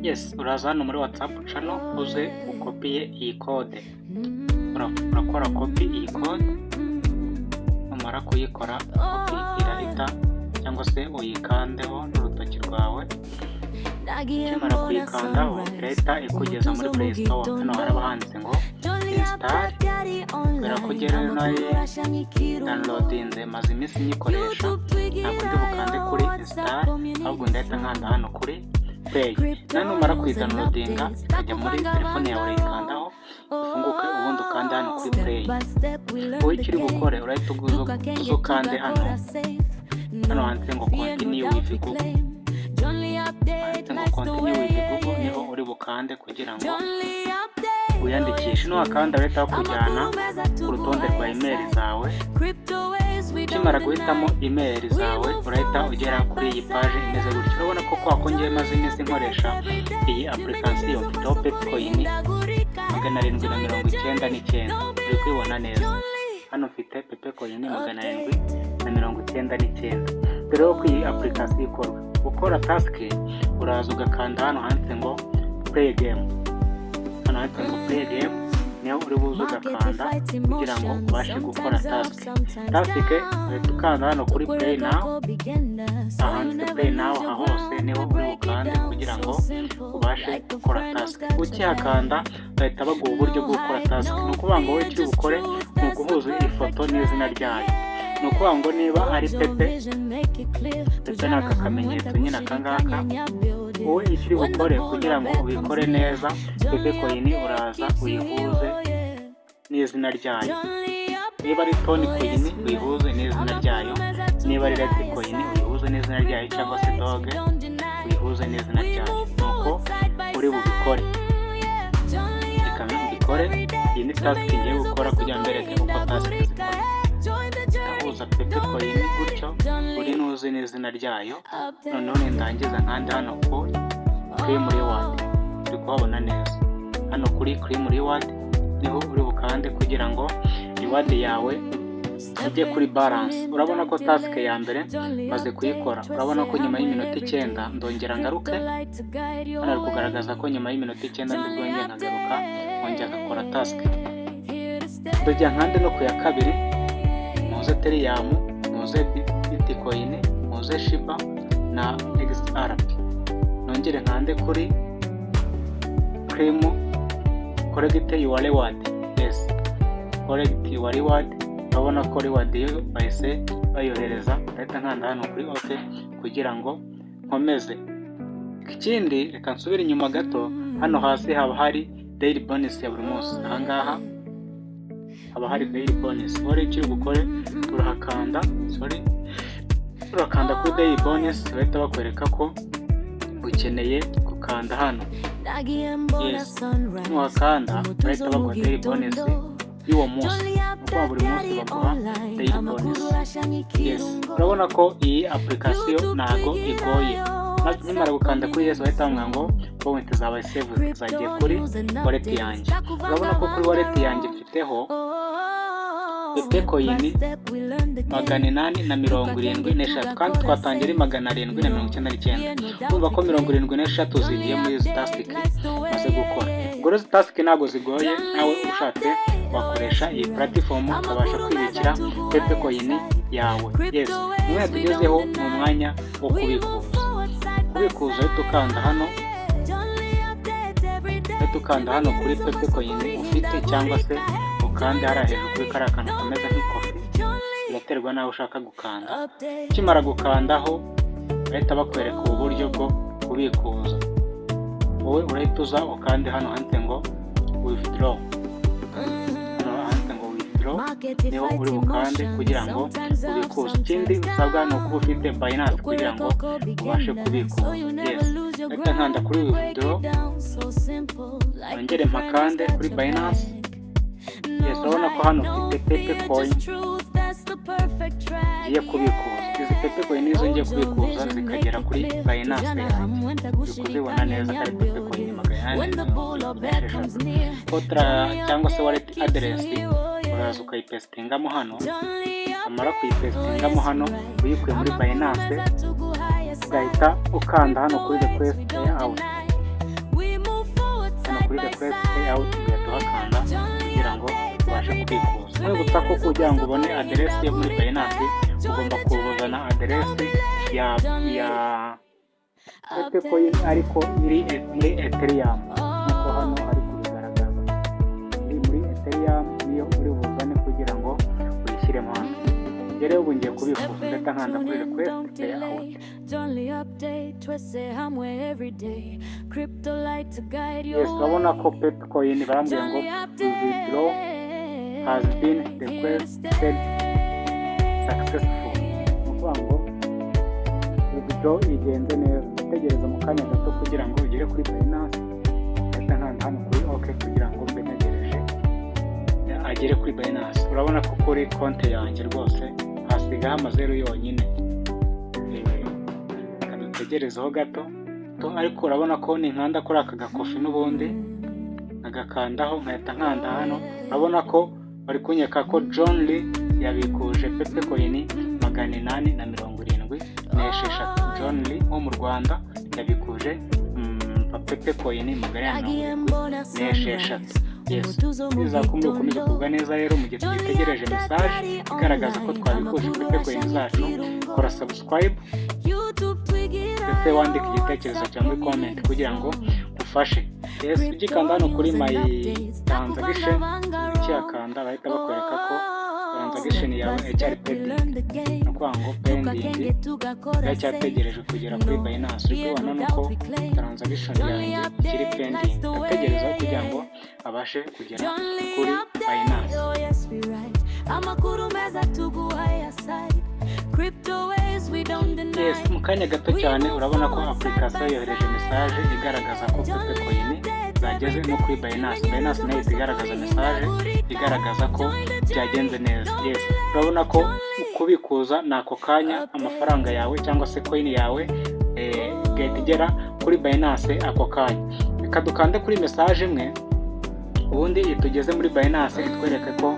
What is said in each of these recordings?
Yes, uraza hano muri WhatsApp channel, uze ukopiye iyi code. Urakora copy iyi code. Numara kuyikora copy, irahita, cyangwa se uyikandeho n'urutoki rwawe. Ukimara kuyikandaho, irahita ikugeza muri Play Store. Hano haraba handitse ngo "install". Kubera ko ugerayo nayo downloadinze, maze iminsi nyikoresha, ntabwo ndi bukande kuri install, ahubwo ndahita nkanda hano kuri play. Nawe numara kuyidownloadinga ikajya muri telefone yawe, urayikandaho ifunguke, ubundi ukande hano kuri play. Wowe icyo uri bukore, urahita uza ukande hano handitse ngo "Continue with Google". Handitse ngo "Continue with Google", niho uri bukande kugira ngo wiyandikishe. Nuhakanda, bahita bakujyana ku rutonde rwa email zawe. Ukimara guhitamo email zawe, urahita ugera kuri iyi page imeze gutya. Urabona ko kwa ko ngiye maze iminsi nkoresha iyi application, mfiteho Pepe Coin 799. Uri kubibona neza, hano mfite Pepe Coin 799. Dore ko iyi application ikorwa: gukora task, uraza ugakanda hano handitse ngo "Play game". Hano handitse ngo "Play game" niho uri buze ugakanda kugira ngo ubashe gukora task. Task, uhita ukanda hano kuri "Play now". Ahanditse "Play now" aha hose niho uri bukande kugira ngo ubashe gukora task. Ukihakanda, bahita baguha uburyo bwo gukora task. Ni ukuvuga ngo wowe icyo uri bukore ni uguhuza ifoto n'izina ryayo. Ni ukuvuga ngo niba ari Pepe, Pepe ni aka kamenyetso nyine, aka ngaka. Wowe icyo uri bukore kugira ngo ubikore neza, Pepe Coin uraza uyihuze n'izina ryayo. Niba ari Ton Coin, uyihuze n'izina ryayo. Niba ari Litecoin, uyihuze n'izina ryayo, cyangwa se Doge, uyihuze n'izina ryayo. Nuko uri bubikore. Reka mbikore. Iyi ni task ngiye gukora kugira ngo mbereke uko task zikora. Ndahuza Pepe Coin gutyo, uri nuze n'izina ryayo. Noneho nindangiza, nkande hano ku "Claim reward". Uri kuhabona neza, hano kuri "Claim reward" niho uri bukande kugira ngo reward yawe ijye kuri balance. Urabona ko task ya mbere maze kuyikora. Urabona ko nyuma y'iminota 9 ndongera ngaruke. Hano ari kugaragaza ko nyuma y'iminota 9 ndi bwongere nkagaruka, nkongera ngakora task. Ndongera nkande no ku ya kabiri, muze Ethereum, muze Bitcoin, muze Shiba na XRP. Nongere nkande kuri "Claim", "Collect your reward". Yes, "Collect your reward". Urabona ko reward yo bahise bayohereza. Ndahita nkanda hano kuri "OK" kugira ngo nkomeze. Ikindi, reka nsubire inyuma gato. Hano hasi haba hari daily bonus ya buri munsi. Ahangaha haba hari daily bonus. Wowe icyo uri bukore, urahakanda, sorry, urakanda kuri daily bonus, bahita bakwereka ko ukeneye gukanda hano. Yes, nuhakanda bahita baguha daily bonus y'uwo munsi. Ni ukuvuga buri munsi baguha daily bonus. Yes, urabona ko iyi application ntago igoye. Nkimara gukanda kuri "Yes", bahita bambwira ngo point zabaye saved, zagiye kuri wallet yanjye. Urabona ko kuri wallet yanjye mfiteho Pepe Coin 873, kandi twatangiye ari 799. Urumva ko 73 zigiye muri izi task maze gukora. Ubwo rero izi task ntabwo zigoye. Nawe ushatse wakoresha iyi platform ukabasha kwibikira Pepe Coin yawe. Yes, umwanya tugezeho ni umwanya wo kubikuza. Kubikuza, uhita ukanda hano, uhita ukanda hano kuri Pepe Coin ufite, cyangwa se ukande hariya hejuru kuri kariya kantu kameze nk'ikofi, biraterwa n'aho ushaka gukanda. Ukimara gukandaho, bahita bakwereka ubu buryo bwo kubikuza. Wowe urahita uza ukande hano handitse ngo "Withdraw". Hano handitse ngo "Withdraw" niho uri bukande kugira ngo ubikuze. Ikindi usabwa ni ukuba ufite Binance kugira ngo ubashe kubikuza. Yes, reka nkanda kuri "Withdraw", nongere mpakande kuri Binance. Yes, urabona ko hano mfite Pepe Coin ngiye kubikuza. Izi Pepe Coin nizo ngiye kubikuza zikagera kuri Binance yanjye. Uri kuzibona neza ko ari Pepe Coin 883. Kotra cyangwa se wallet address, uraza ukayipastingamo hano. Wamara kuyipastingamo hano uyikuye muri Binance, ugahita ukanda hano kuri "Request payout". kuri request payout, ugahita uhakanda kugira ngo ubashe kubikuza. Nkwibutsa ko kugira ngo ubone aderesi yo muri Binance, ugomba kuzana aderesi ya Pepe Coin, ariko iri muri Ethereum, nk'uko hano hari kubigaragaza. Iri muri Ethereum niyo uri buzane kugira ngo uyishyiremo hano. Rero ubu ngiye kubikuza, ndahita nkanda kuri request payout. Yes, urabona ko Pepe Coin barambwira ngo "Withdraw has been requested successful". Ni ukuvuga ngo withdraw igenze neza. Utegereza mu kanya gato kugira ngo ugere kuri Binance. Ndahita nkanda hano kuri OK kugira ngo mbe ntegereje agere kuri Binance. Urabona ko kuri konti yanjye rwose hasigaho amazeru yonyine. Reka dutegerezeho gato. Ariko urabona ko ninkanda kuri aka gakofi n'ubundi nkagakandaho, nkahita nkanda hano, urabona ko bari kunyereka ko John Lee yabikuje Pepe Coin 876. John Lee wo mu Rwanda yabikuje Pepe Coin 876. Yes, nizera ko muri bukomeze kugubwa neza. Rero mu gihe tugitegereje message igaragaza ko twabikuje Pepe Coin zacu, kora subscribe ndetse wandike igitekerezo cyawe muri comment kugira ngo ufashe. Yes, ugikanda hano kuri my transaction, ukihakanda bahita bakwereka ko transaction yawe iracyari pending. Ni ukuvuga ngo pending, iracyategereje kugera kuri Binance. Uri kubibona nuko transaction yanjye ikiri pending, ndategereza kugira ngo abashe kugera kuri Binance. Amakuru meza tuguhaye aside. Crypto ways we don't deny. Yes, mu kanya gato cyane urabona ko application yohereje message igaragaza ko Pepe Coin zageze no kuri Binance. Binance nayo ihita igaragaza message igaragaza ko byagenze neza. Yes, urabona ko kubikuza ni ako kanya, amafaranga yawe cyangwa se coin yawe igahita igera kuri Binance ako kanya. Reka dukande kuri message imwe, ubundi itugeze muri Binance, itwereke ko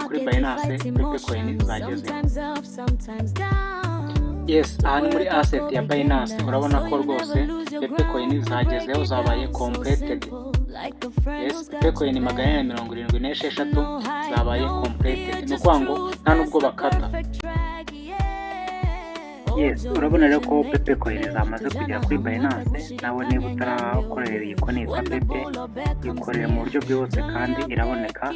kuri Binance Pepe Coin zageze. Sometimes up, sometimes down. Yes, aha ni muri asset ya Binance. Urabona ko rwose Pepe Coin zagezeho, zabaye completed. Yes, Pepe Coin 476 zabaye completed. Ni ukuvuga ngo nta nubwo bakata. Yes, urabona rero ko Pepe Coin zamaze kugera kuri Binance. Nawe niba utarakorera iyi konti yitwa Pepe, yikorere mu buryo bwihuse kandi iraboneka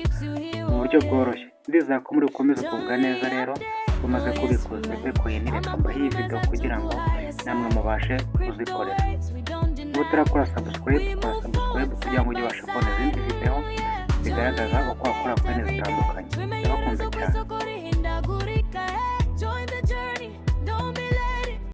mu buryo bworoshye. Ndizera ko muri bukomeze kugubwa neza. Rero tumaze kubikuza Pepe Coin, reka mbahe iyi video kugira ngo namwe mubashe kuzikorera. Niba utarakora subscribe, kora subscribe kugira ngo ujye ubasha kubona izindi video zigaragaza uko wakora coin zitandukanye. Ndabakunda cyane.